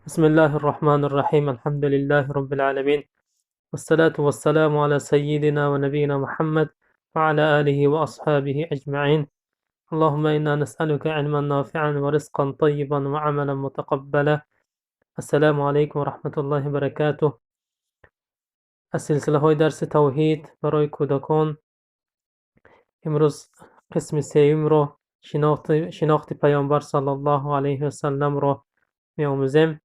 بسم الله الرحمن الرحيم. الحمد لله رب العالمين، والصلاة والسلام على سيدنا ونبينا محمد وعلى آله وأصحابه أجمعين. اللهم إنا نسألك علما نافعا ورزقا طيبا وعملا متقبلا. السلام علیکم و رحمت الله و برکاته. از سلسله های درس توحید برای کودکان، امروز قسم سوم را شناخت پیامبر صلی الله علیه و سلم را می آموزیم.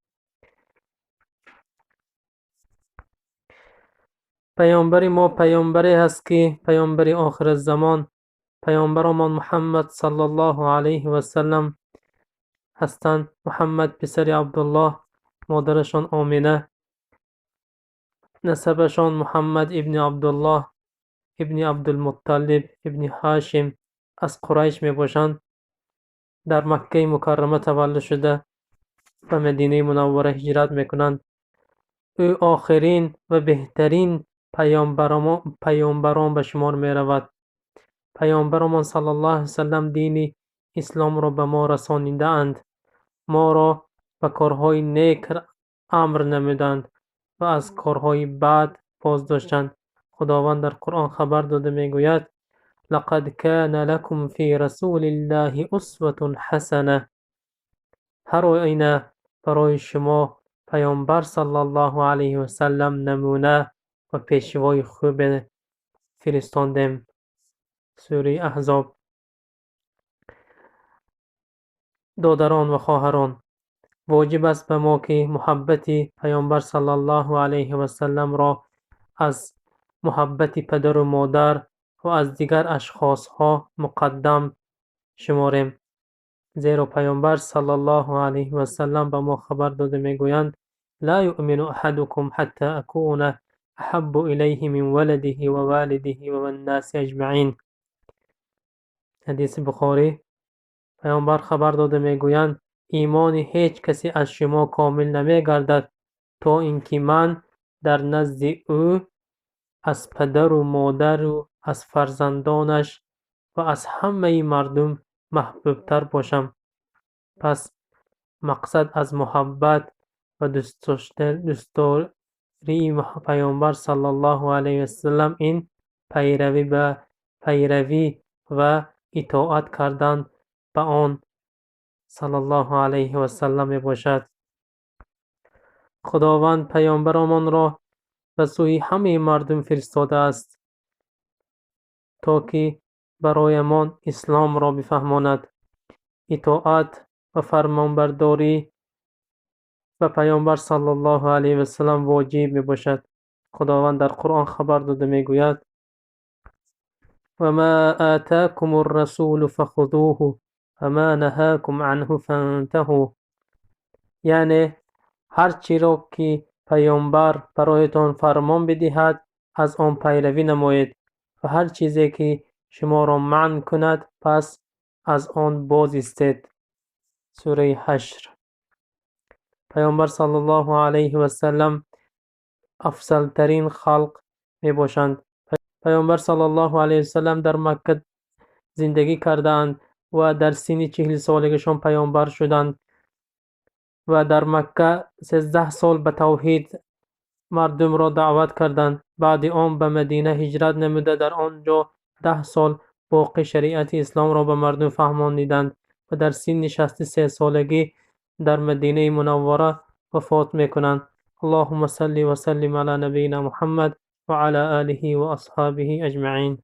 پیامبر ما پیامبری هست که پیامبر آخر الزمان، پیامبرمان محمد صلی الله علیه و سلم هستند. محمد پسر عبدالله، مادرشان آمنه، نسبشان محمد ابن عبدالله ابن عبدالمطلب ابن هاشم از قریش می باشند. در مکه مکرمه تولد شده، به مدینه منوره هجرت میکنند. او آخرین و بهترین پیامبران به شمار می رود. پیامبرمان صلی الله علیه وسلم دین اسلام را به ما رسانیده اند، ما را به کارهای نیک امر نمودند و از کارهای بد باز داشتند. خداوند در قرآن خبر داده میگوید: لقد کان لکم فی رسول الله اسوة حسنه. هر آینه برای شما پیامبر صلی الله علیه و سلم نمونه و پیشوای خوب فرستاندیم. سوره احزاب. دادران و خواهران، واجب است به ما که محبت پیامبر صلی الله علیه و سلم را از محبت پدر و مادر و از دیگر اشخاص ها مقدم شماریم، زیرا پیامبر صلی الله علیه و سلم به ما خبر داده میگویند: لا یؤمن احدکم حتی اکون احب الیه من ولده و والده و الناس اجمعین. حدیث بخاری. پیامبر خبر داده میگویند: ایمان هیچ کسی از شما کامل نمیگردد تا اینکه من در نزد او از پدر و مادر و از فرزندانش و از همه مردم محبوبتر باشم. پس مقصد از محبت و دوستداری پیامبر صلی الله علیه و سلم این پیروی و اطاعت کردن به آن صلی الله علیه و سلم می باشد. خداوند پیامبرمان را به سوی همه مردم فرستاده است تا که برایمان اسلام را بفهماند. اطاعت و فرمانبرداری و پیامبر صلی الله علیه و سلم واجب می باشد. خداوند در قرآن خبر داده می گوید: و ما آتاکم الرسول فخذوه و ما نهاکم عنه فانتهوا. یعنی هر چی را که پیامبر برایتان فرمان بدهد از آن پیروی نمایید و هر چیزی که شما را منع کند پس از آن باز ایستید. سوره حشر. پیامبر صلی الله علیه و سلم افضل ترین خلق می باشند. پیامبر صلی الله علیه و سلم در مکه زندگی کردند و در سن 40 سالگیشان پیامبر شدند و در مکه 13 سال به توحید مردم را دعوت کردند. بعد آن به مدینه هجرت نموده، در آنجا 10 سال باقی شریعت اسلام را به مردم فهمانیدند و در سن 63 سالگی در مدینه منوره وفات میکنند. اللهم صل و سلم علی نبینا محمد و علی آله و اصحابه اجمعین.